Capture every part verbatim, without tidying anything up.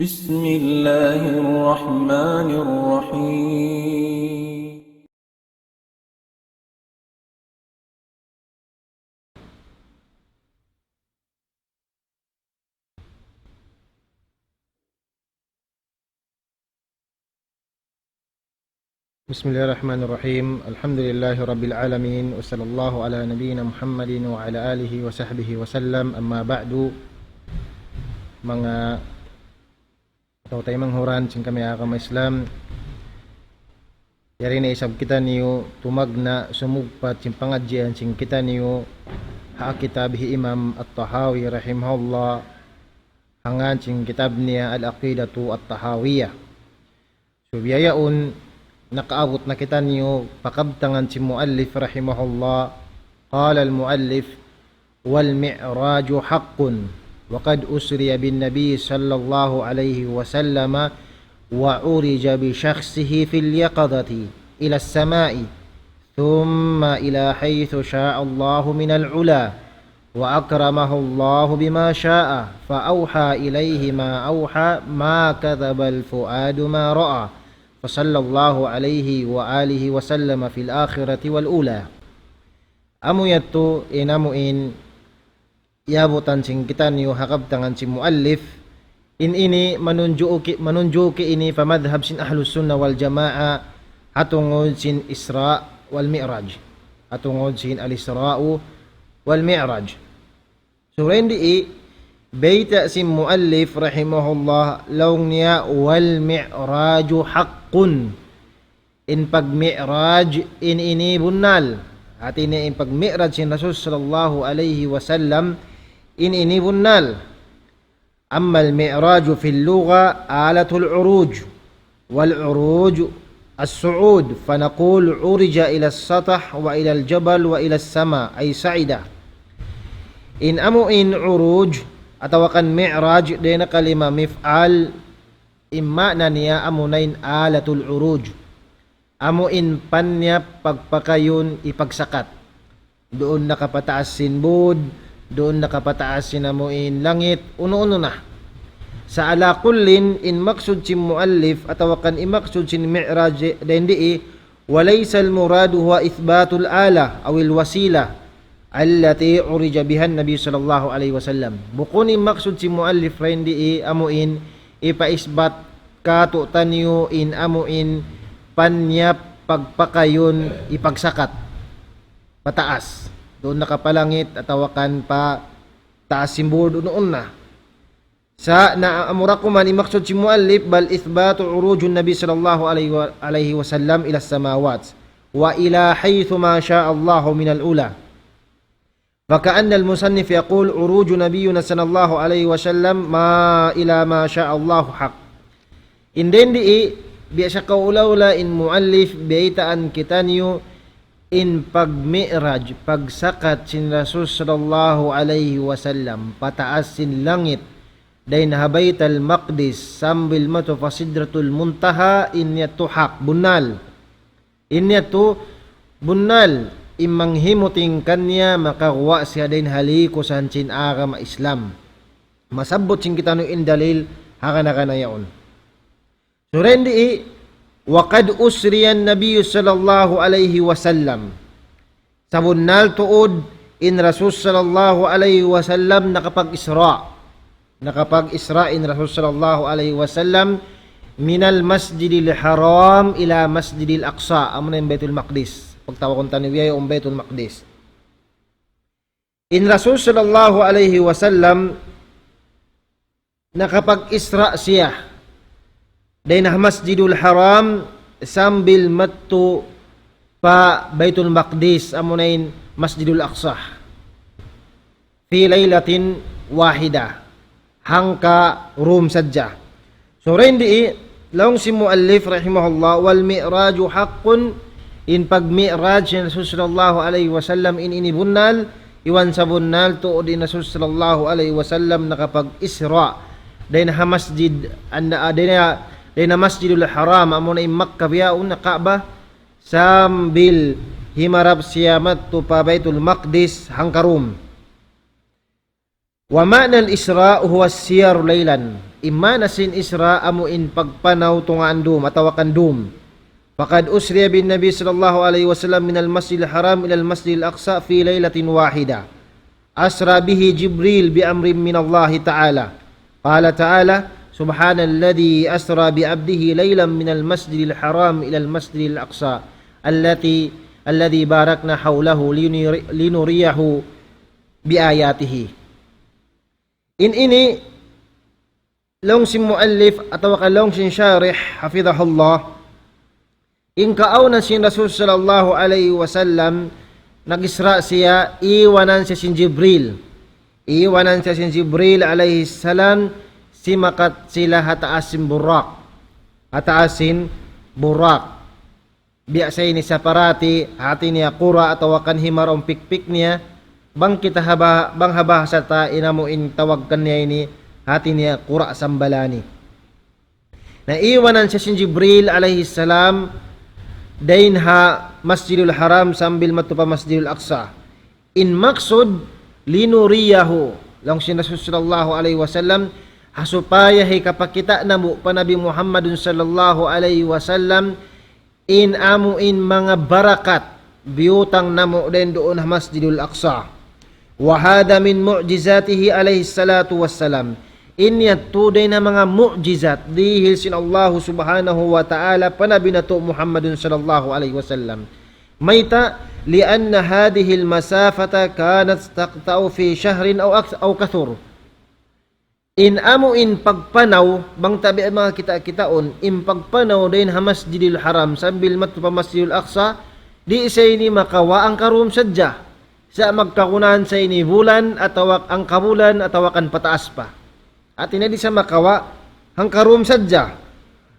بسم الله الرحمن الرحيم. بسم الله الرحمن الرحيم. الحمد لله رب العالمين. وصلى الله على نبينا محمد وعلى آله وصحبه وسلم. أما بعد. Manga tau-tau manghuran sin kami agama Islam. Yari na isab kitaniyu tumagna' sumugpat sin pangadjian sin kitaniyu ha kitab hi Imam At-Tahawi rahimahullah. Hangkan sin kitab niya Al-Aqidatu At-Tahawiyah. So, biya' yaun, nakaabut na kitaniyu pa kabtangan sin muallif rahimahullah. قال المؤلف: والمعراج حق، وقد أسري بالنبي صلى الله عليه وسلم وعرج بشخصه في اليقظة إلى السماء، ثم إلى حيث شاء الله من العلا، وأكرمه الله بما شاء، فأوحى إليه ما أوحى، ما كذب الفؤاد ما رأى، فصلى الله عليه وآله وسلم في الآخرة والأولى. Amu yadtu in amu in iyabutan sin kitaniyu ha kabtangan sin muallif, in ini manunjuki, manunjuki ini pa madhab sin Ahlus Sunnah wal Jamaah ha tungud sin Isra wal Mi'raj. Ha tungud sin Al-Isra wal Mi'raj. So, dayn di, bayta' sin muallif rahimahullah, laung niya, والمعراج حق. In pag-mi'raj in ini bunnal. Hati niya in pag-mi'raj sin Rasul sallallahu alayhi wasallam in ini bunnal. أما المعراج في اللغة آلة العروج، والعروج الصعود، فنقول عرج إلى السطح وإلى الجبل وإلى السماء، أي صعد. In amu in uruj, atawa kan mi'raj, dayn ha kalima mif'al, in maana niya amuna in alatul uruj. Amu in panyap pagpakayun hipagsakat. Duun na ka pataas sin būd, duun na ka pataas sin amu in langit, unu-unu na. Sa' ala kullin, in maksud sin muallif, atawa kan in maksud sin mi'raj dayn di, وليس المراد هو إثبات الآلة أو الوسيلة التي عرج بها النبي صلى الله عليه وسلم. Bukun in maksud sin muallif dayn di amu in hipaisbat kātu'niyu in amu in panyap pagpakayun hipagsakat pataas. Duun na ka pa langit atawa kan pa taas sin būd, unu-unu na. Sa' na amura kuman in maksud sin muallif, بل إثبات عروج النبي صلى الله عليه و-، عليه وسلم إلى السماوات وإلى حيث ما شاء الله من العلا. فكأن المصنف يقول عروج نبينا صلى الله عليه وسلم ما إلى ما شاء الله حق. In dayn di, biya' sa kaula-ula in muallif, biyaytaan kitaniyu in pag-mi'raj, pagsakat sin Rasul sallallahu alayhi wasallam, pataas sin langit, dayn ha Baytal Maqdis, sambil madtu pa Sidratul Muntaha, in yadtu hak, bunnal. In yadtu bunnal, in manghimuting kaniya makaguwa' siya dayn ha likusan sin agama Islam. Masabbut sin kitaniyu in dalil, hangkan-hangkan na yaun. So, dayn di, وقد أسري النبي صلى الله عليه وسلم. Sabunnal tuud in Rasul sallallahu alayhi wasallam nakapag-Isra. Nakapag-Isra in Rasul sallallahu alayhi wasallam من المسجد الحرام إلى المسجد الأقصى. Amuna in Baytul Maqdis. Pagtawagun taniyu yaun Baytul Maqdis. In Rasul sallallahu alayhi wasallam nakapag-Isra siya dayn ha Masjidul Haram sambil madtu pa Baytul Maqdis, amuna in Masjidul Aqsa. في ليلة واحدة. Hangka dum sadja. So, dayn di, laung sin muallif rahimahullah, والمعراج حق, in pag-mi'raj sin Rasul sallallahu alayhi wasallam in ini bunnal, iban sabunnal tuud in Rasul sallallahu alayhi wasallam nakapag-Isra dayn ha masjid, an-, ah, dayn ha, dayn ha Masjidul Haram, amuna in Makkah bihaun, Ka'bah, sambil himarap siya madtu pa Baytul Maqdis hangka dum. ومعنى الإسراء هو السير ليلا. In maana sin Isra amu in pagpanaw tungaan dum, atawa kan dum. فقد أسري بالنبي صلى الله عليه وسلم من المسجد الحرام إلى المسجد الأقصى في ليلة واحدة. أسرى به جبريل بأمر من الله تعالى. قال تعالى: سبحان الذي أسرى بعبده ليلا من المسجد الحرام إلى المسجد الأقصى التي، الذي باركنا حوله لنري-، لنريه بآياته. In ini, laung sin muallif atawa ka laung sin sharih, hafidhahullah, in kaawnan sin Rasul sallallahu alayhi wasallam, nag-Isra siya, iwanan siya sin Jibril. Iwanan siya sin Jibril alayhi salam, simakat sila ha taas sin Buraq. Ha taas sin Buraq. Biya' sa ini sa parati, hati niya kura' atawa kan himar awn pikpik niya, bang kita haba-, bang ha bahasa ta in amu in tawag kaniya ini, hati niya kura' sambalani. Na iwanan siya sin Jibril alayhi salam, dayn ha Masjidul Haram sambil madtu pa Masjidul Aqsa. In maksud, linuriyahu, laung sin Rasul sallallahu alayhi wasallam, ha supaya hikapakita' namu' pa Nabi Muhammadun sallallahu alayhi wasallam, in amu in manga barakat, biyutang namu' dayn duun ha Masjidul Aqsa. وهذا من معجزاته عليه الصلاة والسلام. In yadtu dayn ha manga mu'jizat, dihil sin Allahu subhanahu wa ta'ala pa Nabi natu' Muhammadun sallallahu alayhi wasallam. Mayta', لأن هذه المسافة كانت تقطع في شهر أو أكث-، أو كثر. In amu in pagpanaw, bang tabi' manga kita-kitaun, in pagpanaw dayn ha Masjidil Haram sambil madtu pa Masjidul Aqsa, di' sa ini makawa' hangkarum sadja. Sa' magkagunahan sa ini bulan, atawa hangkabulan, atawa kan pataas pa. Hati niya di' sa makawa' hangkarum sadja.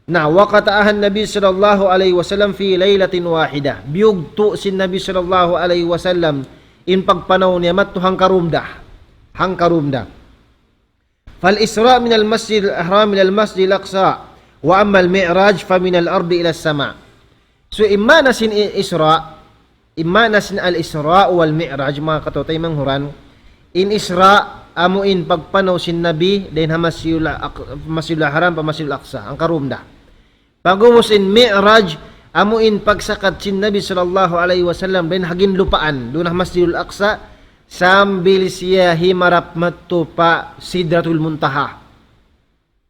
Na, وقطعها النبي صلى الله عليه وسلم في ليلة واحدة. Biyugtu' sin Nabi sallallahu alayhi wasallam, in pagpanaw niya madtu hangkarum da. Hangkarum da. فالإسراء من المسجد الحرام إلى المسجد الأقصى، وأما المعراج فمن الأرض إلى السماء. So, in maana sin i-, Isra, in maana sin al-Isra wal Mi'raj, manga kataymanghuran, in Isra, amu in pagpanaw sin Nabi, dayn ha Masjidul Aq-, Masjidul Haram pa Masjidul Aqsa, hangkarum da. Pag'ubus in Mi'raj, amu in pagsakat sin Nabi sallallahu alayhi wasallam dayn ha ginlupaan, duun ha Masjidul Aqsa, sambil siya himarap madtu pa Sidratul Muntaha.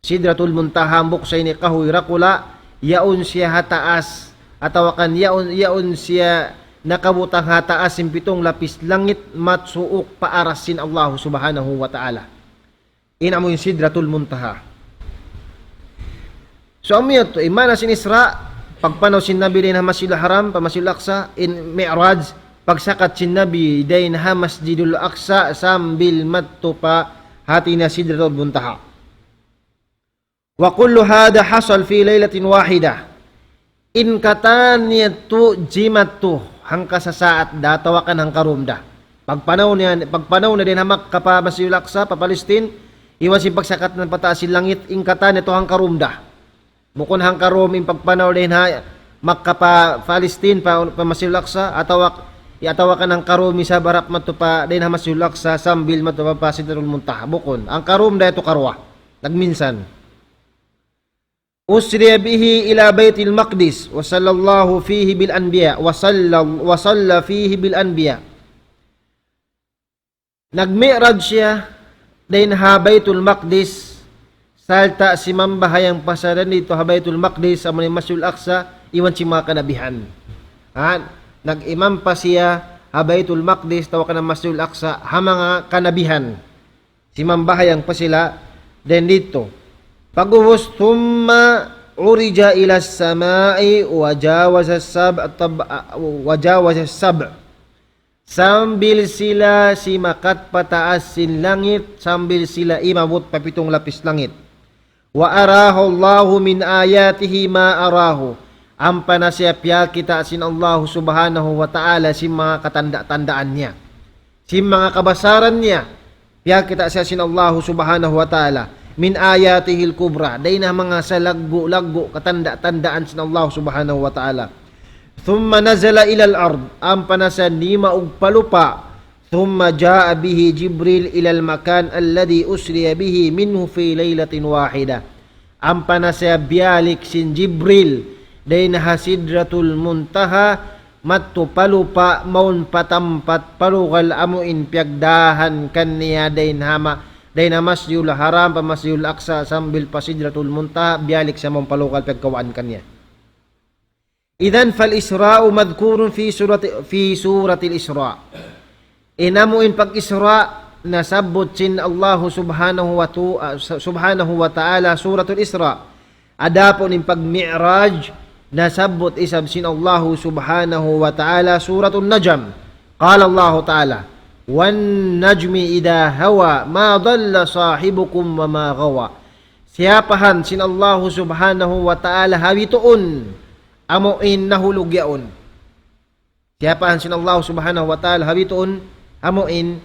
Sidratul Muntaha, hambuuk sa ini kahuy dakula', yaun siya ha taas, atawa kan yaun, yaun siya nakabutang ha taas sin pitung lapis langit, masuuk pa aras sin Allahu subhanahu wa ta'ala. In amu in Sidratul Muntaha. So, amu yadtu, in maana sin Isra, pagpanaw sin Nabi dayn ha Masjidul Haram pa Masjidul Aqsa, in Mi'raj, pagsakat sin Nabi dayn ha Masjidul Aqsa sambil madtu pa hati niya Sidratul Muntaha. وكل هذا حصل في ليلة واحدة. In katan yadtu jimattu hangkasasaat da atawa kan hangkarum da. Pagpanaw niya, pagpanaw niya dayn ha Makkah pa Masjidul Aqsa, pa Palestine, iban sin pagsakat niya pa taas sin langit, in katan yadtu hangkarum da. Bukun hangkarum in pagpanaw dayn ha Makkah pa Palestine, pa, pa Masjidul Aqsa, atawa, atawa kan hangkarum isab harap madtu pa dayn ha Masjidul Aqsa sambil madtu pa, pa Sidratul Muntaha. Bukun. Hangkarum da yadtu karuwa. Nagminsan. أسري به إلى بيت المقدس وصلى الله فيه بالأنبياء، وصلى، وصلى فيه بالأنبياء. Nag-mi'raj siya dayn ha Baytul Maqdis, sarta' simambahayang pa siya dayn didtu ha Baytul Maqdis, amu in Masjidul Aqsa, iban sin manga kanabihan. Ha, nag-imam pa siya ha Baytul Maqdis, atawa kan Masjidul Aqsa, ha manga kanabihan. Simambahayang pa sila dayn didtu. Pag'ubus, ثم عرج إلى السماء وجاوز السبع طب-، وجاوز السبع. Sambil sila simakat pa taas sin langit, sambil sila imabut pa pitung lapis langit. وأراه الله من آياته ما أراه. Ampa na siya piyakita' sin Allahu subhanahu wa ta'ala sin manga katanda-tandaan niya. Sin manga kabasaran niya, piyakita' siya sin Allahu subhanahu wa ta'ala. من آياته الكبرى. Dayn ha manga salaggu'-laggu' katanda-tandaan sin Allahu subhanahu wa ta'ala. ثم نزل إلى الأرض. Ampa na siya nimaug pa lupa'. ثم جاء به جبريل إلى المكان الذي أسري به منه في ليلة واحدة. Ampa na siya biyalik sin Jibril dayn ha Sidratul Muntaha, madtu pa lupa' mawn pa tampat pa lugal amu in piyagdahan kaniya dayn ha ma-, dayn ha Masjidul Haram pa Masjidul Aqsa sambil pa Sidratul Muntaha, biyalik siya mawn pa lugal piyagkawaan kaniya. إذن فالإسراء مذكور في سورة، في سورة الإسراء. In amu in pag-Isra, nasabbut sin Allahu subhanahu wa tu-, ah, subhanahu wa ta'ala Suratul Isra. Adapun in pag-Mi'raj, nasabbut isab sin Allahu subhanahu wa ta'ala Suratul Najm. قال الله تعالى: والنجم إذا هوى ما ضل صاحبكم وما غوى. Siyapahan sin Allahu subhanahu wa ta'ala ha bituun amu in nahulug yaun. Siyapahan sin Allahu subhanahu wa ta'ala ha bituun amu in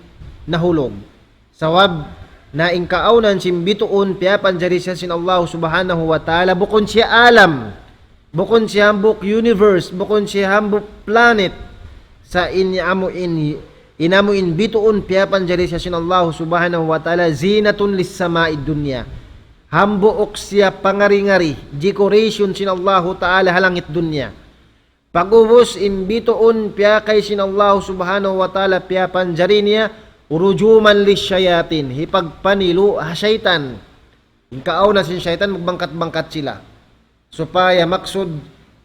nahulug. Sabab na in kaawnan sin bituun piyapanjari siya sin Allahu subhanahu wa ta'ala, bukun siya alam, bukun siya hambuuk universe, bukun siya hambuuk planet. Sa' in amu in, in amu in bituun piyapanjari siya sin Allahu subhanahu wa ta'ala, زينة للسماء الدنيا. Hambuuk siya pangari-ngari, decoration sin Allahu ta'ala ha langit dunya. Pag'ubus in bituun piyakay sin Allahu subhanahu wa ta'ala piyapanjari niya رجوما للشياطين, hipagpanilu ha saytan. In kaawnan sin saytan magbangkat-bangkat sila. Supaya maksud,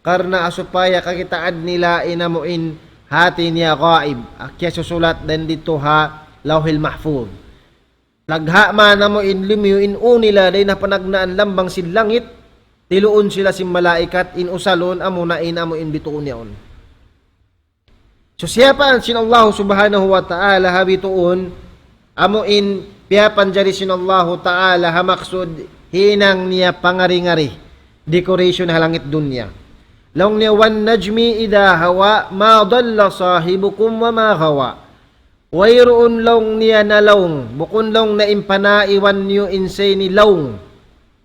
karna' supaya kakitaan nila in amu in hati niya gaib, kiyasusulat dayn didtu ha Lawhil Mahfuz. Lagha' man amu in lumiyu in ū nila dayn ha panagnaan lambang sin langit, tiluun sila sin malaikat, in usalun amu na in amu in bituun yaun. So, siyapahan sin Allahu subhanahu wa ta'ala ha bituun, amu in piyapanjari sin Allahu ta'ala ha maksud hinang niya pangari-ngari, decoration ha langit dunya. Laung niya, والنجم إذا هوى ما ضل صاحبكم وما غوى. Wayruun laung niya nalaung, bukun laung niya in panaiwan niyu in siya ini laung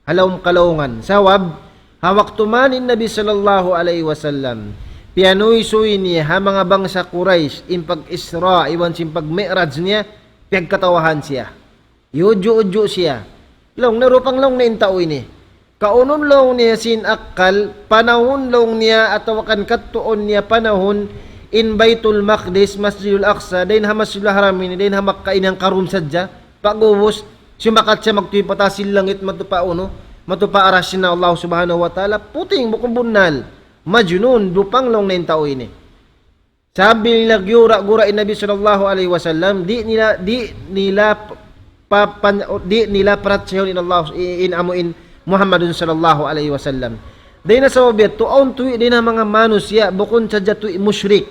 ha lawm kalaungan. Sabab, ha waktu man in Nabi sallallahu alayhi wasallam, piyanuysuy niya ha manga bangsa Quraysh in pag-Isra' iban sin pag-Mi'raj niya, piyagkatawahan siya. Iyudju'-udju' siya. Laung niya, "Rupa laung niya in tau ini. Kaunun laung niya sin akkal, panahun laung niya atawa kan kattuun niya panahun in Baytul Maqdis, Masjidul Aqsa, dayn ha Masjidul Haram ini, dayn ha Makkah ini hangkarum sadja." Pag'ubus, sumakat siya magtuy pa taas sin langit, madtu pa unu, madtu pa arash sin Allah subhanahu wa ta'ala, puting, bukun bunnal. Majnun, dupang laung niya in tau ini. Sambil naggura-gura in Nabi sallallahu alayhi wasallam, di' nila, di' nila pa-, pan-, di' nila parachayahun in Allah, in amu in Muhammadun sallallahu alayhi wasallam. Dayn ha sabab yadtu, awn tuwi' dayn ha manga manusiya', bukun sadja tuwi' mushrik.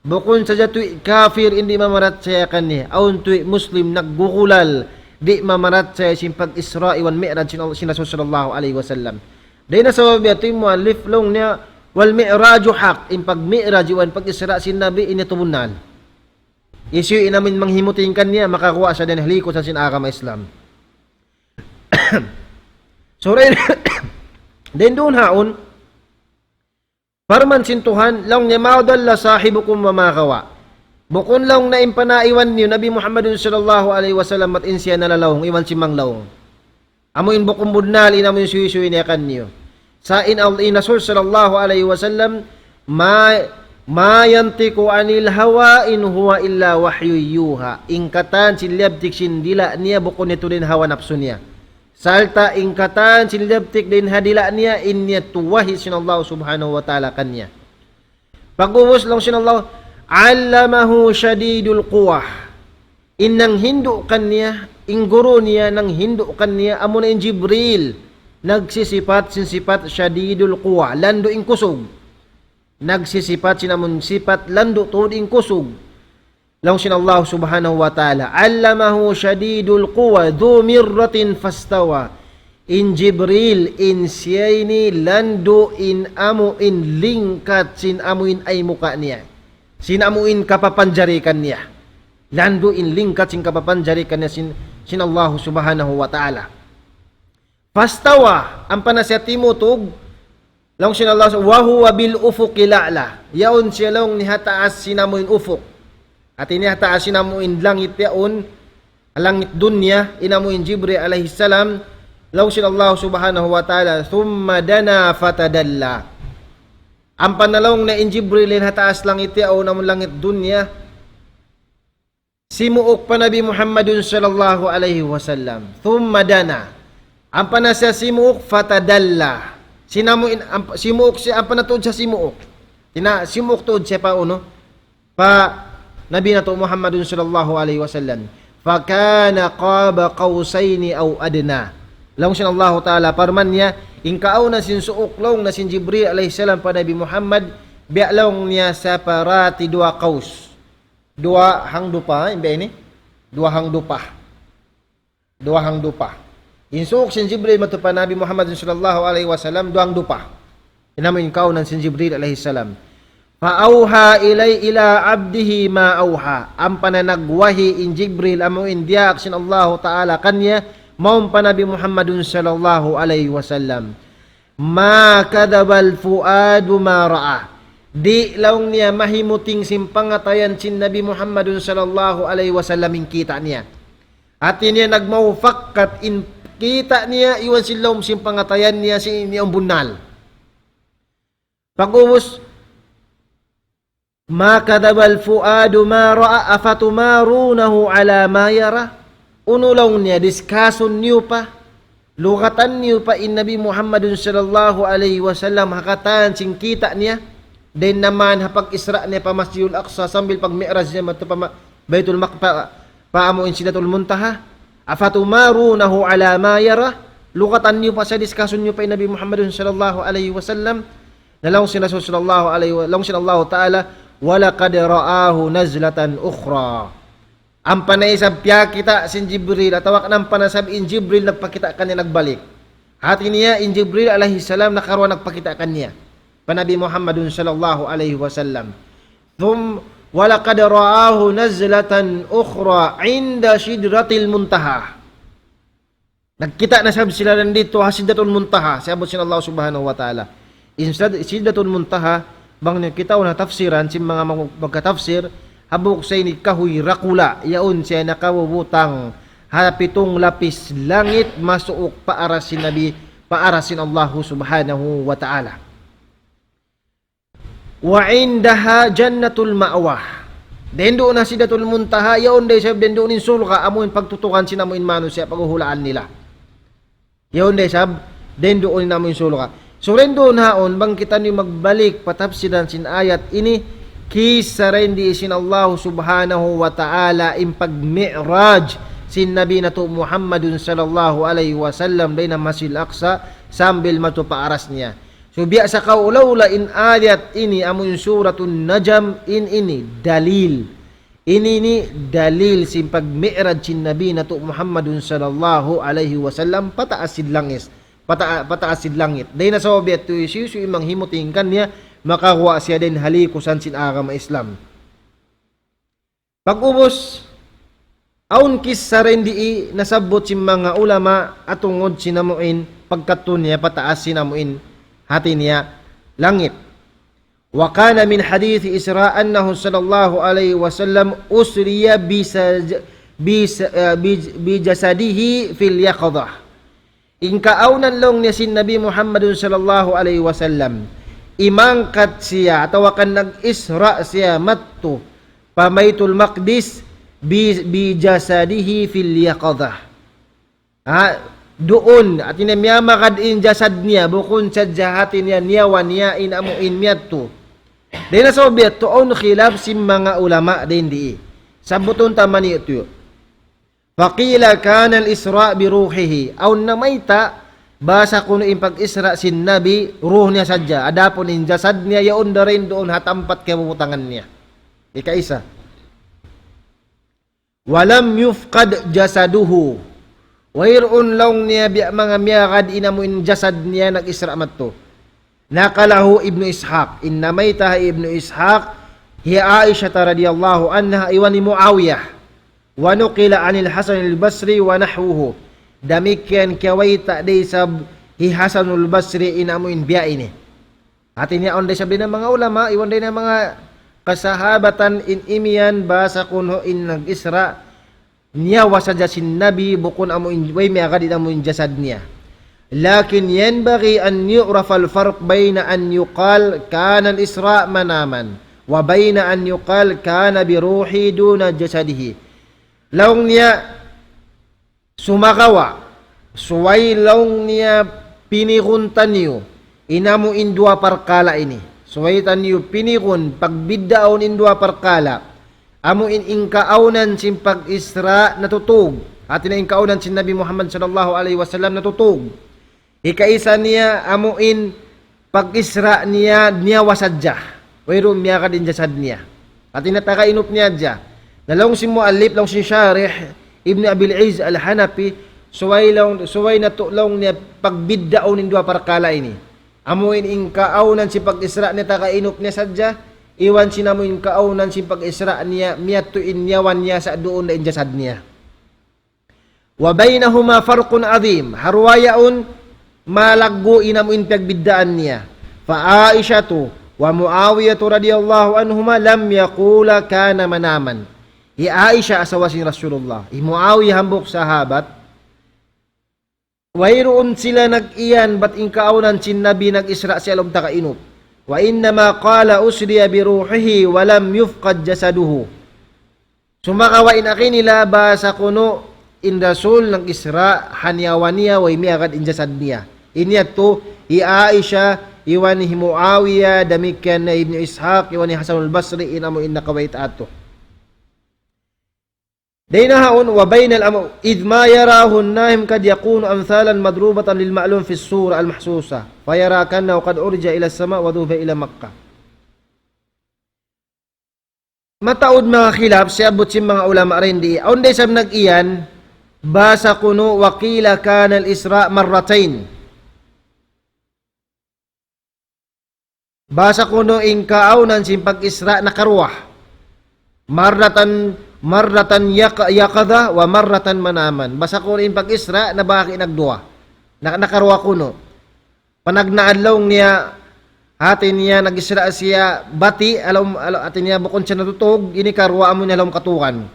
Bukun sadja tuwi' kafir in di' mamarachaya kaniya. Awn tuwi' Muslim naggugulal, di' mamarachaya sin pag-Isra' iban Mi'raj sin Allah, sin Rasul sallallahu alayhi wasallam. Dayn ha sabab yadtu in muallif laung niya, "والمعراج حق." In pag-Mi'raj iban pag-Isra' sin Nabi, ini tubunnal. Hisiyu in amu in manghimuting kaniya, makaguwa' siya dayn ha likusan sin agama Islam. So, dayn, dayn duun haun, parman sin Tuhan, laung niya, "ما ضل صاحبكم وما غوى." Bukun laung niya in panaiwan niyu, Nabi Muhammadun sallallahu alayhi wasallam, bat in siya nalalaung, iban sin manglaung. Amu in bukun bunnal, in amu in suysuy niya kaniyu. Sa' in Al-, in Rasul sallallahu alayhi wasallam, "ما، ما ينطق عن الهوى إن هو إلا وحي يوحى." In katan sin liyabtik sin dila' niya, bukun yadtu dayn hawa napsu niya. Sarta' in katan sin liyabtik dayn ha dila' niya, in yadtu wahyu sin Allah subhanahu wa ta'ala kaniya. Pag'ubus laung sin Allah, "علمه شديد القوى." In nanghindu' kaniya, in guru niya nanghindu' kaniya, amu na in Jibril, nagsisipat sin sipat شديد القوى, landu' in kusug. Nagsisipat sin amun sipat landu' tuud in kusug. Laung sin Allah subhanahu wa ta'ala, "علمه شديد القوى ذو مرة فاستوى." In Jibril, in siya ini landu' in amu in lingkat sin amu in aymuka' niya. Sin amu in kapapanjari kaniya. Landu' in lingkat sin kapapanjari kaniya sin, sin Allah subhanahu wa ta'ala. فاستوى, ampa na siya timutug, laung sin Allah, "وهو بالأفق الأعلى." Yaun siya laung niya ha taas sin amu in ufuk. Hati niya ha taas sin amu in langit yaun, langit dunya, in amu in Jibril alayhi salam, laung sin Allah subhanahu wa ta'ala, ثم دنا فتدلى. Ampa na laung niya in Jibril in ha taas langit yaun, amu in langit dunya, simuuk pa Nabi Muhammadun sallallahu alayhi wasallam. ثم دنا. Ampa na siya simuuk, فتدلى. Sin amu in, amp-, simuuk siya, ampa na tuud siya simuuk. Tina, simuuk tuud siya pa unu? Pa Nabi natu' Muhammadun sallallahu alayhi wasallam. فكان قاب قوسين أو أدنى. Laung sin Allahu Ta'ala, parman niya, in kaawnan sin suuk laung na sin Jibril alayhi salam pa Nabi Muhammad, biya' laung niya sa parati duwa kaus. Duwa hangdupa, in biya' ini? Duwa hangdupa. Duwa hangdupa. In suuk sin Jibril madtu pa Nabi Muhammad sallallahu alayhi wasallam, duwa hangdupa. In amu in kaawnan sin Jibril alayhi salam. فأوحى إلي إلى عبده ما أوحى. Ampa na nagwahi in Jibril amu in diyaak sin Allahu Ta'ala kaniya, mawn pa Nabi Muhammadun sallallahu alayhi wasallam. ما كذب الفؤاد ما رأى. Di' laung niya mahimuting sin pangatayan sin Nabi Muhammadun sallallahu alayhi wasallam in kita' niya. Hati niya nagmawfakkat in kita' niya iban sin lawm sin pangatayan niya sin ini in bunnal. Pag'ubus, ما كذب الفؤاد ما رأى أفتمارونه على ما يرى. Unu laung niya, diskasun niyu pa, lugatan niyu pa in Nabi Muhammadun sallallahu alayhi wasallam ha katan sin kita' niya, dayn naman ha pag-Isra niya pa Masjidul Aqsa sambil pag-Mi'raj niya madtu pa ma-, Baytul Maq-, pa, pa amu in Sidratul Muntaha. أفتمارونه على ما يرى. Lugatan niyu pa siya, diskasun niyu pa in Nabi Muhammadun sallallahu alayhi wasallam. Na laung sin Rasul sallallahu alayhi wa, laung sin Allahu Ta'ala, ولقد رآه نزلة أخرى. Ampa na isab piyakita' sin Jibril, atawa kan ampa na isab in Jibril nagpakita' kaniya nagbalik. Hati niya in Jibril alayhi salam nakaruwa nagpakita' kaniya pa Nabi Muhammadun sallallahu alayhi wasallam. ثم ولقد رآه نزلة أخرى عند سدرة المنتهى. Nagkita' na sab sila dayn ditu ha Sidratul Muntaha, siyabbut sin Allah Subhanahu wa Ta'ala. In Sid-, Sidratul Muntaha, bang niyu kitaun ha tafsiran, sin manga mag-, magkatafsir, hambuuk sa ini kahuy dakula', yaun siya nakabubutang ha pitung lapis langit, masuuk pa aras sin Nabi, pa aras sin Allah Subhanahu wa Ta'ala. وعندها جنة المأوى. Dayn duun ha Sidratul Muntaha, yaun da isab dayn duun in surga', amu in pagtutukan sin amu in manusiya', paghuhulaan nila. Yaun da isab dayn duun in amu in surga'. So, dayn duun haun, bang kitaniyu magbalik pa tafsiran sin ayat ini, kissa dayn di sin Allah Subhanahu wa Ta'ala in pag-mi'raj sin Nabi natu' Muhammadun sallallahu alayhi wasallam dayn ha Masjidil Aqsa sambil madtu pa aras niya. So, biya' sa kaula-ula in ayat ini, amu in Suratun Najm, in ini dalil. Ini ini dalil sin pag-mi'raj sin Nabi natu' Muhammadun sallallahu alayhi wasallam, pataas sin langis. Pata-, pataas sin langit. Dayn ha sabab yadtu, hisiyu-siyu in manghimuting kaniya, makaguwa' siya dayn ha likusan sin agama Islam. Pag'ubus, awn kissa dayn di nasabbut sin manga ulama, ha tungud sin amu in pagkadtu niya pataas sin amu in hati niya langit. وكان من حديث إسراء أنه صلى الله عليه وسلم أسري بسج-، بس-، آه، بج-، بجسده في اليقظة. In kaawnan laung niya sin Nabi Muhammadun sallallahu alayhi wasallam, imangkat siya, atawa kan nag-Isra siya madtu pa Baytul Maqdis bi-, بجسده في اليقظة. Ha, duun, hati niya miyamagad in jasad niya, bukun sadja hati niya niyawa niya in amu in miyadtu. Dayn ha sabab yadtu, awn khilaf sin manga ulama dayn di. Sabbutun ta man yadtu. فقيل كان الإسراء بروحه. Awn namayta', basa kunu' in pag-Isra sin Nabi, ruh niya sadja. Adapun in jasad niya, yaun da dayn duun ha tampat kiyabubutangan niya. Ikaisa. ولم يفقد جسده. Wayruun laung niya biya' manga miyagad in amu in jasad niya nag-Isra madtu. نقله ابن إسحاق. In namayta' hi Ibnu Ishaq, hi Aisha radiyallahu anha, iban hi Muawiyah. ونقل عن الحسن البصري ونحوه. Damikkiyan kiyawayta' da isab hi Hasanul Basri in amu in biya' ini. Hati niya awn da isab dayn ha manga ulama, iban dayn ha manga kasahabatan in imiyan bahasa kunu' in nag-Isra', niyawa sadja sin Nabi, bukun amu in, way miyagad in amu in jasad niya. لكن ينبغي أن يعرف الفرق بين أن يقال كان الإسراء مناما وبين أن يقال كان بروحه دون جسده. Laung niya, sumagawa', subay laung niya pinigun taniyu, in amu in duwa parkala' ini. Subay taniyu pinigun, pagbiddaun in duwa parkala'. Amu in, in kaawnan sin pag-Isra' natutug. Hati niya in kaawnan sin Nabi Muhammad sallallahu alayhi wasallam natutug. Hikaisa niya, amu in pag-Isra' niya, niyawa sadja. Wayruun miyagad in jasad niya. Hati niya taga inup niya hadja. Na laung sin muallif, laung sin sharih, Ibn Abil Izz Al-Hanafi, subay laung, subay natu' laung niya pagbiddaun in duwa parkala' ini. Amu in, in kaawnan sin pag-Isra' niya taga inup niya sadja, iban sin amu in kaawnan sin pag-Isra' niya, miyadtu in niyawa niya sa' duun da in jasad niya. وبينهما فرق عظيم. Ha duwa yaun, malaggu' in amu in pagbiddaan niya. فعائشة ومعاوية رضي الله عنهما لم يقولا كان مناما. Hi Aisha asawa sin Rasulullah, hi Muawiya hambuuk sahabat, wayruun sila nag-iyan bat in kaawnan sin Nabi nag-Isra' siya laung taga inup. وإنما قال أسري بروحه ولم يفقد جسده. Sumagawa' in agi nila bahasa kunu' in Rasul nag-Isra', ha niyawa niya way miyagad in jasad niya. Ini yadtu, hi Aisha, iban hi Muawiya, damikkiyan na Ibn Ishaq, iban hi Hasanul Basri, in amu in nakabayta' yadtu. Dayn ha yaun, وبين الأم-، إذ ما يراه النائم قد يكون أمثالا مضروبة للمعلوم في الصورة المحسوسة، فيرى كأنه قد عرج إلى السماء وذهب إلى مكة. Mataud manga khilaf, siyabbut sin manga ulama dayn di. Awn da isab nag-iyan, bahasa kunu' وقيل كان الإسراء مرتين. Bahasa kunu' in kaawnan sin pag-Isra' nakaruwa. مرة، مرة يق-، يقظة ومرة مناما. Bahasa kunu' in pag-Isra' nabahagi' nagduwa. Na-, nakaruwa kunu'. Panagnaan laung niya, hati niya nag-Isra' siya bati', alam, alam, hati niya bukun siya natutug, ini karuwa amu niya laung katugan.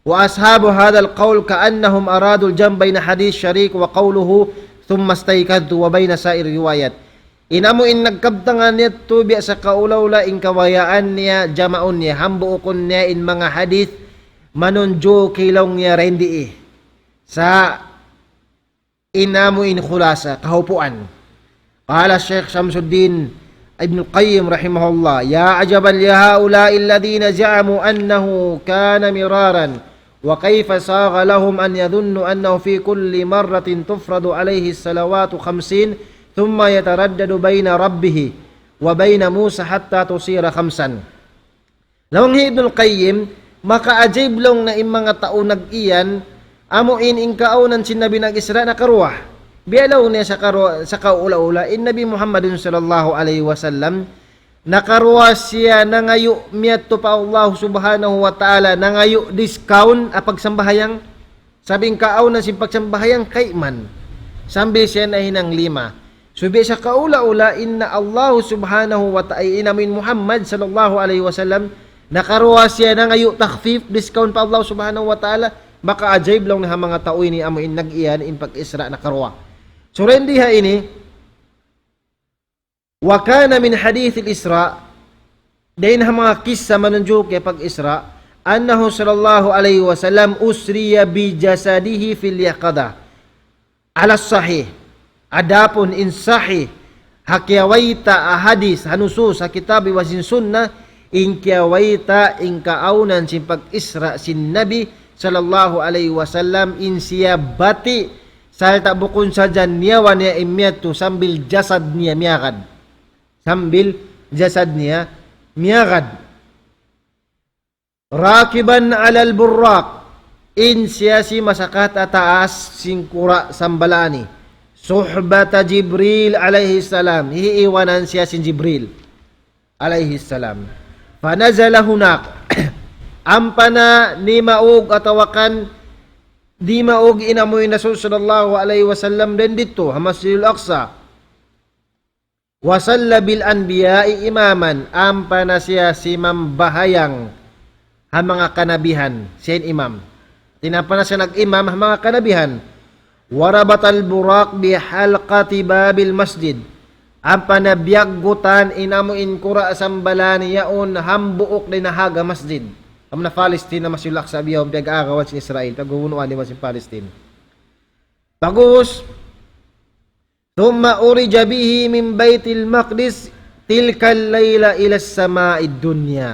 وأصحاب هذا القول كأنهم أرادوا الجمع بين حديث شريك وقوله ثم استيقظت وبين سائر الروايات. In amu in nagkabtangan yadtu biya' sa kaula-ula in kabayaan niya, jamaun niya, hambuukun niya in manga hadith, manunjuki laung niya dayn di. Sa' in amu in khulasa, kahupuan. قال الشيخ شمس الدين ابن القيم رحمه الله: يا عجبا لهؤلاء الذين زعموا أنه كان مرارا، وكيف ساغ لهم أن يظنوا أنه في كل مرة تفرض عليه الصلوات خمسين ثم يتردد بين ربه وبين موسى حتى تصير خمسا. Laung hi Ibnul Qayyim, makaajib laung niya in manga tau nag-iyan, amu in, in kaawnan sin Nabi nag-Isra' nakaruwa. Biya' laung niya sa karu-, sa kaula-ula, in Nabi Muhammadun sallallahu alayhi wasallam, nakaruwa siya nangayu' miyadtu pa Allah subhanahu wa ta'ala, nangayu' discount ha pagsambahayang. Sabab in kaawnan sin pagsambahayang kayman. Sambil siya nahinang lima. Subay sa kaula-ula, in Allah subhanahu wa ta'ala, in amu in Muhammad sallallahu alayhi wasallam, nakaruwa siya nangayu' takhfif, discount pa Allah subhanahu wa ta'ala, makaajib laung niya ha manga tau ini amu in nag-iyan in pag-Isra' nakaruwa. So, dayn di ha ini, وكان من حديث الإسراء, dayn ha manga kissa manunjuki ha pag-Isra', أنه صلى الله عليه وسلم أسري بجسده في اليقظة. على الصحيح. Adapun in sahih, ha kiyawayta' ha hadith, ha nusus, ha kitab iban sin sunnah, in kiyawayta' in kaawnan sin pag-Isra' sin Nabi sallallahu alayhi wasallam, in siya bati', sarta' bukun sadja niyawa niya in miyadtu sambil jasad niya miyagad. Sambil jasad niya miyagad. راكبا على البراق. In siya simasakat ha taas sin kura' sambalani. صحبة جبريل عليه السلام. Hiiwanan siya sin Jibril alayhi salam. فنزل هناك. Ampa na nimaug atawa kan dimaug in amu in Rasul sallallahu alayhi wasallam dayn didtu ha Masjidil Aqsa. وصلى بالأنبياء إماما, ampa na siya simambahayang ha manga kanabihan, siya in imam. Hāti niya ampa na siya nag-imam ha manga kanabihan. وربط البراق بحلقة باب المسجد. Ampa na biyaggutan in amu in kura' sambalan yaun hambuuk dayn ha haga masjid. Amu na Palestine, na Masjidul Aqsa bihaun piyag-aagawan sin Israel, pagbubunuan nila sin Palestine. Pag'ubus, ثم عرج به من بيت المقدس تلك الليلة إلى السماء الدنيا.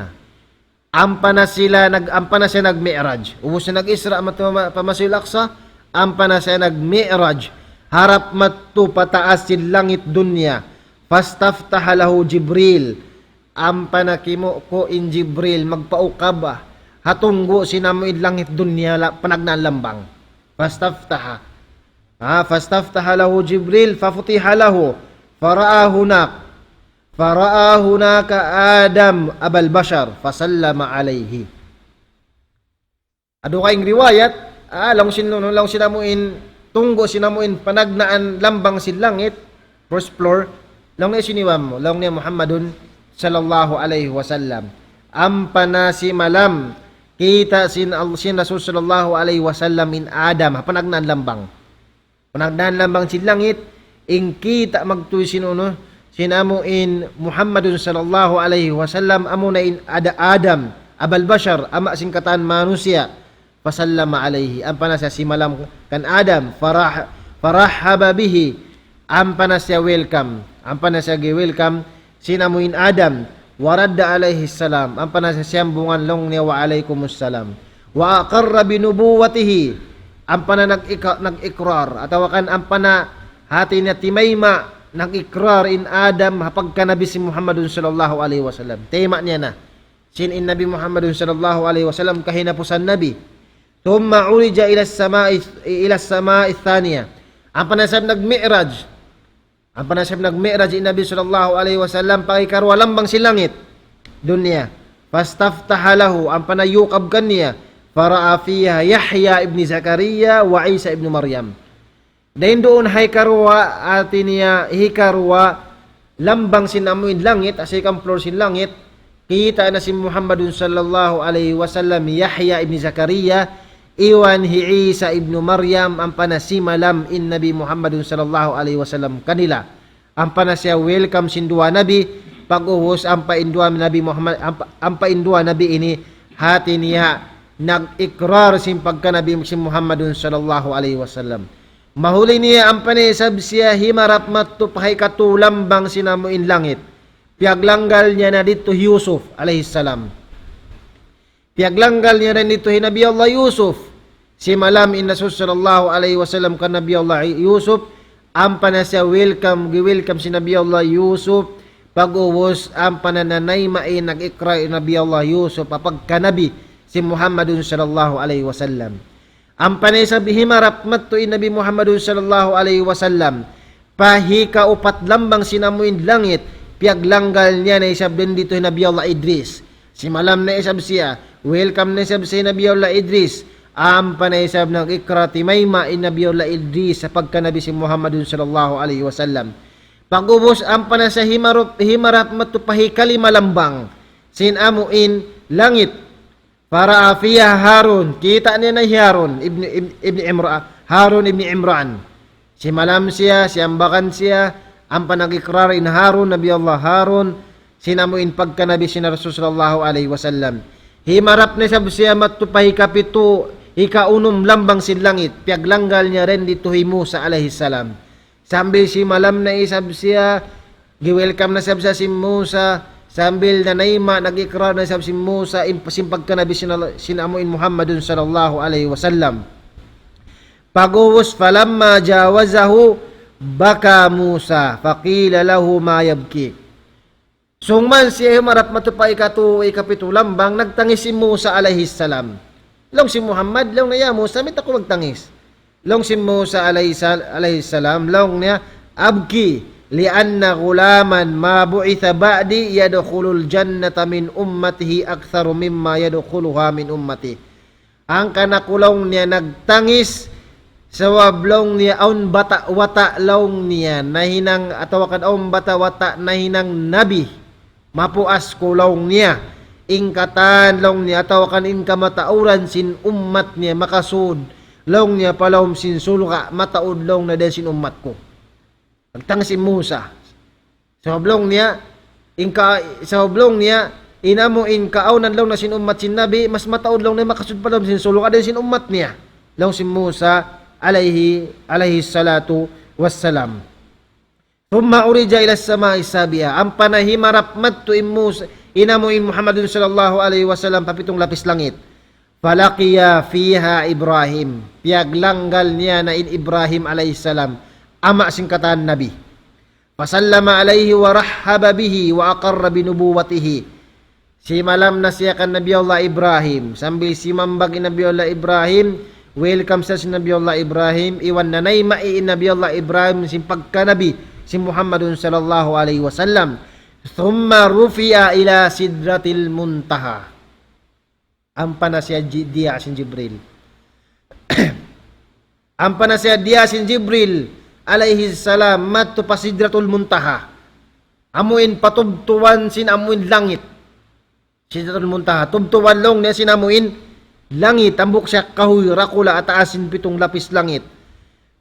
Ampa na sila nag-, ampa na siya nag-Mi'raj. Ubus na nag-Isra' matu-, ma-, pa Masjidil Aqsa, ampa na siya nag-Mi'raj. Harap madtu pataas sin langit dunya. فاستفتح له جبريل. Ampa na kimuku' in Jibril, magpaukab ha tunggu' sin amu in langit dunya la-, panagnaan lambang. فاستفتح. Ah, فاستفتح له جبريل ففتح له فرأى هناك، فرأى هناك آدم أبا البشر فسلم عليه. Awn kaymu riwayat, ah, laung sin, laung sin amu in, tunggu' sin amu in panagnaan lambang sin langit, first floor, laung niya siniwam mu, laung niya Muhammadun sallallahu alayhi wasallam. Ampa na simalam, kita' sin Al-, sin Rasul sallallahu alayhi wasallam in Adam, ha panagnaan lambang. Panagnaan lambang sin langit, in kita' magtuy sin unu, sin amu in Muhammadun sallallahu alayhi wasallam, amu na in Ada-, Adam, Abal Bashar, ama' sin katan manusiya'. فسلم عليه. Ampa na siya simalam kan Adam. فرح-، فرحب به. Ampa na siya welcome. Ampa na siya gi-welcome sin amu in Adam. ورد عليه السلام. Ampa na siya siyambungan laung niya وعليكم السلام. وأقر بنبوته. Ampa na nag-ika-, nag-ikrar. Atawa kan ampa na hāti niya timayma', nag-ikrar in Adam ha pagkanabi sin Muhammadun sallallahu alayhi wasallam. Tayma' niya na sin in Nabi Muhammadun sallallahu alayhi wasallam kahinapusan nabi. ثم عرج إلى السماء، إلى السماء الثانية. Ampa na isab nag-Mi'raj. Ampa na isab nag-Mi'raj in Nabi sallallahu alayhi wasallam pa hikaruwa lambang sin langit dunya. فاستفتح له, ampa na yukab kaniya. فرأى فيها يحيى ابن زكريا وعيسى ابن مريم. Dayn duun ha hikaruwa, hāti niya hikaruwa lambang sin amu in langit, ha second floor sin langit, kita' na sin Muhammadun sallallahu alayhi wasallam Yahya ibn Zakariya, iban hi Isa ibn Maryam, ampa na simalam in Nabi Muhammadun sallallahu alayhi wasallam kanila. Ampa na siya welcome sin duwa nabi, pag'ubus ampa in duwa Nabi Muhammad, ampa, ampa in duwa nabi ini hāti niya nag-ikrar sin pagkanabi sin Muhammadun sallallahu alayhi wasallam. Mahuli niya ampa na isab siya himarap madtu pa hikatu lambang sin amu in langit. Piyaglanggal niya na didtu hi Yusuf alayhis salam. Piyaglanggal niya na didtu hi Nabi Allah Yusuf. Simalam in Rasul sallallahu alayhi wasallam kan Nabi Allah Yusuf, ampa na siya welcome, gi-welcome sin Nabi Allah Yusuf, pag'ubus ampa na nanayma' in nag-ikrar in Nabi Allah Yusuf, ha pagkanabi sin Muhammadun sallallahu alayhi wasallam. Ampa na isab himarap madtu in Nabi Muhammadun sallallahu alayhi wasallam pa hikaupat lambang sin amu in langit, piyaglanggal niya na isab dayn didtu hi Nabi Allah Idris. Simalam na isab siya, welcome na isab siya hi Nabi Allah Idris. Ampa na isab nag-ikrar timayma' in Nabi Allah Idris ha pagkanabi sin Muhammadun sallallahu alayhi wasallam. Pag'ubus ampa na siya himarap, himarap madtu pa hikalima lambang sin amu in langit. فرأى فيها هارون, kita' niya na hi Harun ibn, ibn, ibn Imra-, Harun ibn Imran. Simalam siya, siyambagan siya, ampa nag-ikrar in Harun, Nabi Allah Harun, sin amu in pagkanabi sin Rasul sallallahu alayhi wasallam. Himarap na isab siya madtu pa hikapitu, hikaunum lambang sin langit, piyaglanggal niya dayn didtu hi Musa alayhis salam. Sambil simalam na isab siya, gi-welcome na isab siya sin Musa, sambil nanayma', nag-ikrar na isab sin Musa, in, sin pagkanabi sin, sin amu in Muhammadun sallallahu alayhi wasallam. Pag'ubus, فلما جاوزه بكى موسى فقيل له ما يبكيك. Sung man siya himarap madtu pa hikatu, hikapitu lambang, nagtangis hi Musa alayhis salam. Laung sin Muhammad, laung niya, "Ya Musa, mayta' kaw magtangis?" Laung sin Musa alayhi sal-, alayhis salam, laung niya, "أبكي لأن غلاما ما بعث بعدي يدخل الجنة من أمته أكثر مما يدخلها من أمتي." Hangkan aku laung niya nagtangis Sabab laung niya awn bata'-bata' laung niya nahinang, atawa kan awn bata'-bata' nahinang nabi. Mapuas ku laung niya. In katan laung niya, atawa kan in kamatauran sin ummat niya makasud laung niya pa lawm sin surga', mataud laung niya dayn sin ummat ku. Pagtang sin Musa. Sabab laung niya, in ka, sabab laung niya, in amu in kaawnan laung niya sin ummat sin Nabi, mas mataud laung niya makasud pa lawm sin surga' dayn sin ummat niya. Laung sin Musa alayhi, alayhi salatu wassalam. ثم عرج إلى السماء السابعة. Ampa na himarap madtu in Musa, in amu in Muhammadun sallallahu alayhi wasallam pa pitung lapis langit. فلقي فيها إبراهيم. Piyaglanggal niya na in Ibrahim alayhi salam, ama' sin katan nabi. فسلم عليه ورحب به وأقر بنبوته. Simalam na siya kan Nabi Allah Ibrahim. Sambil simambag in Nabi Allah Ibrahim, welcome siya sin Nabi Allah Ibrahim, iban nanayma' in Nabi Allah Ibrahim sin pagkanabi sin Muhammadun sallallahu alayhi wasallam. ثم رفع إلى سدرة المنتهى. Ampa na siya ji-, diyā sin Jibril. Ampa na siya diyā sin Jibril alayhi salam madtu pa Sidratul Muntaha. Amu in patubtuban sin amu in langit. Sidratul Muntaha. Tubtuban laung niya sin amu in langit. Hambuuk siya kahuy dakula' ha taas sin pitung lapis langit.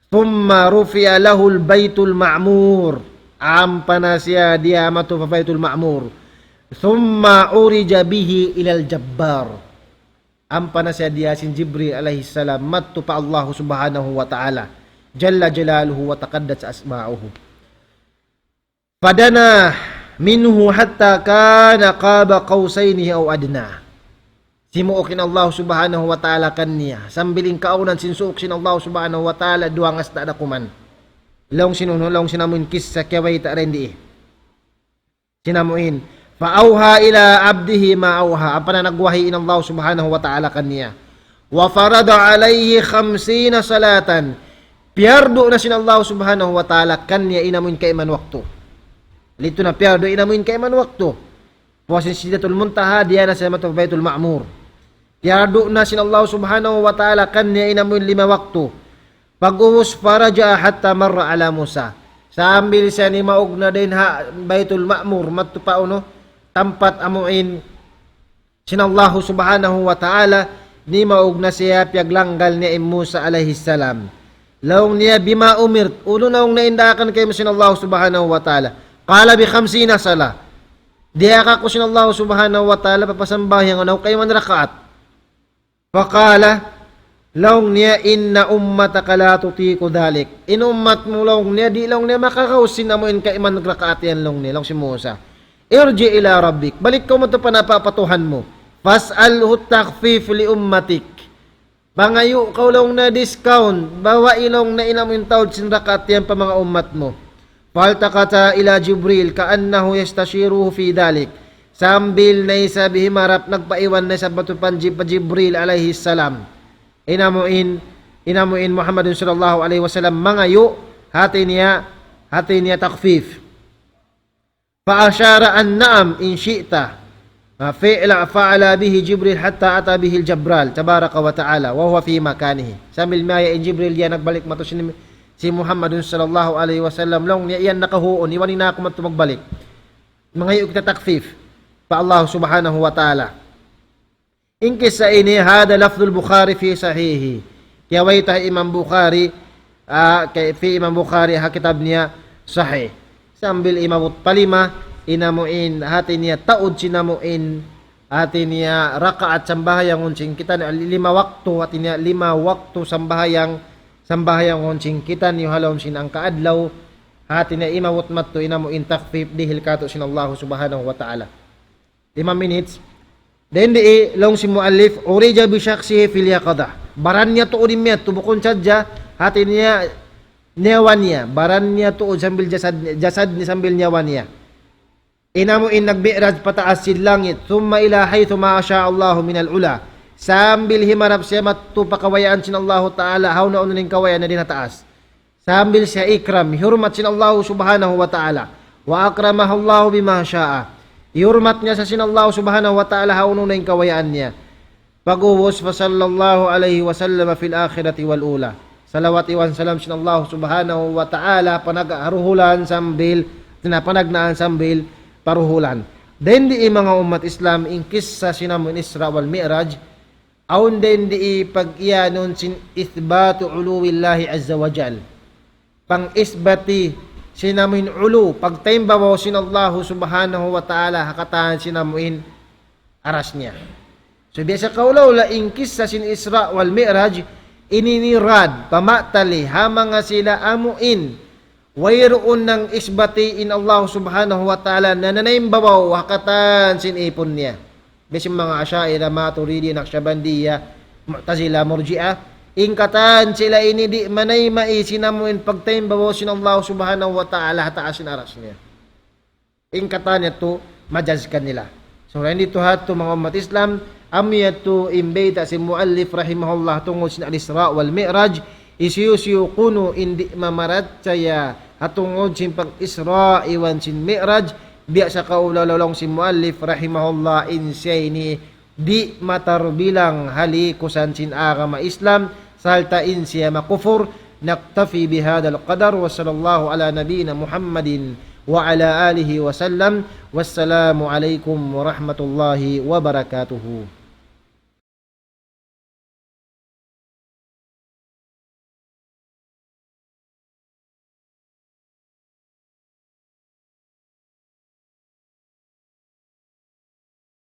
ثم رفع له البيت المعمور. Ampa na siya diyā madtu pa Baytul Ma'mur. ثم عرج به إلى الجبار. Ampa na siya diyā sin Jibril alayhi salam madtu pa Allah subhanahu wa ta'ala. جل جلاله وتقدست أسماؤه. فدنا منه حتى كان قاب قوسين أو أدنى. Simuuk in Allah subhanahu wa ta'ala kaniya. Sambil in kaawnan sin suuk sin Allah subhanahu wa ta'ala duwa ngasta' da kuman. Laung sin unu, laung sin amu in kissa kiyabayta' dayn di. Sin amu in. فأوحى إلى عبده ما أوحى. Ampa na nagwahi in Allah subhanahu wa ta'ala kaniya. وفرض عليه خمسين صلاة. Piyardu na sin Allah subhanahu wa ta'ala kaniya in amu in kaiman waktu. Litu na piyardu in amu in kaiman waktu. Puas sin Sidratul Muntaha, diyā na siya madtu pa Baytul Ma'mur. Piyardu na sin Allah subhanahu wa ta'ala kaniya in amu in lima waktu. Pag'ubus فرجع حتى مر على موسى. Sambil siya nimaug na dayn ha Baytul Ma'mur, madtu pa unu, tampat amu in sin Allah subhanahu wa ta'ala, nimaug na siya piyaglanggal niya in Musa alayhi salam. Laung niya بما أمرت, unu laung niya in daakan kaymu sin Allah subhanahu wa ta'ala. قال بخمسين صلاة. Diyaak aku sin Allah subhanahu wa ta'ala papasambahayang unu kaiman rakaat. فقال, laung niya إن أمتك لا تطيق ذلك. In ummat mu laung niya, di' laung niya makagaus sin amu in kaiman rakaat yan laung niya, laung sin Musa. ارجع إلى ربك. Balik kaw madtu pa napa-, pa Tuhan mu. فاسأله التخفيف لأمتك. Pangayu' kaw laung niya discount, bawa' laung niya in amu in taud sin rakaat yan pa manga ummat mu. فالتفتا إلى جبريل كأنه يستشيره في ذلك. Sambil na isab himarap nagpaiwan na isab madtu pa Jib-, pa Jibril alayhi salam. In amu in, in amu in Muhammadun sallallahu alayhi wasallam mangayu', hati niya, hati niya takhfif. فأشار أن نعم إن شئت. فعل، فعلا به جبريل حتى أتى به الجبار تبارك وتعالى وهو في مكانه. Sambil miyaya in Jibril, yan nagbalik madtu sin, sin Muhammadun sallallahu alayhi wasallam. Laung niya, yan nakahuun, iwani na aku madtu magbalik. Mangayu' kita takhfif pa Allah subhanahu wa ta'ala. In kissa ini, هذا لفظ البخاري في صحيحه. Kiyabayta' Imam Bukhari, ah, kay, fi Imam Bukhari ha kitab niya Sahih. Sambil imabut pa lima, in amu in, hati niya taud sin amu in, hati niya rakaat sambahayangun sin kitaniyu, lima waktu, hati niya lima waktu sambahayang, sambahayangun sin kitaniyu ha lawm sin hangka adlaw, hati niya imabut madtu in amu in takhfif dihil kātu' sin Allah subhanahu wa ta'ala. Lima minutes. Dayn di laung sin muallif, عرج بشخصه في اليقظة. Baran niya tuud in miyadtu, bukun sadja, hati niya, nyawa niya. Baran niya tuud sambil jasad, jasad niya sambil nyawa niya. In amu in nagmi'raj pataas sin langit. ثم إلى حيث ما شاء الله من العلا. Sambil himarap siya madtu pa kabayaan sin Allahu Ta'ala, hawnu-hawnu in kabayaan niya dayn ha taas. Sambil siya ikram, hiyurmat sin Allah subhanahu wa ta'ala. وأكرمه الله بما شاء. Hiyurmat niya sa sin Allah subhanahu wa ta'ala, hawnu na in kabayaan niya. Pag'ubus, فصلى الله عليه وسلم في الآخرة والأولى. Salawat iban salam sin Allah Subhanahu wa Ta'ala, panagharuhulan sambil, tina panagnaan sambil paruhulan. Dayn di manga ummat Islam, in kissa sin amu in Isra wal Mi'raj, awn dayn di pag-iyanun sin ithbatu uluwillahi azza wa jal. Pang-isbati sin amu in ulu, pagtaimbabaw sin Allah Subhanahu wa Ta'ala, ha katan sin amu in aras niya. So, biya' sa kaula-ula in kissa sin Isra wal Mi'raj, ini nirad, pamatali, ha manga sila amu in, wayruun nang isbati in Allah Subhanahu wa Ta'ala, nananaimbabaw, ha katan sin ipun niya. Biya' sin manga Asha'ira, Maturidi, Naqshbandiyya, Mu'tazila, Murji'ah, in katan sila ini di' manaimai sin amu in pagtaimbabaw sin Allah Subhanahu wa Ta'ala, ha taas sin aras niya. In katan yadtu majaz kanila. So, dayn di tuud manga ummat Islam, amu yadtu in bayta' sin muallif rahimahullah tungud sin al-Isra wal Mi'raj, hisiyu-siyu kunu' in di' mamarachaya ha tungud sin pag-Isra iban sin Mi'raj, biya' sa kaula laung sin muallif rahimahullah in siya ini di' matarbilang ha likusan sin agama Islam, sarta' in siya makufur. نكتفي بهذا القدر، وصلى الله على نبينا محمد وعلى آله وسلم. والسلام عليكم ورحمة الله وبركاته.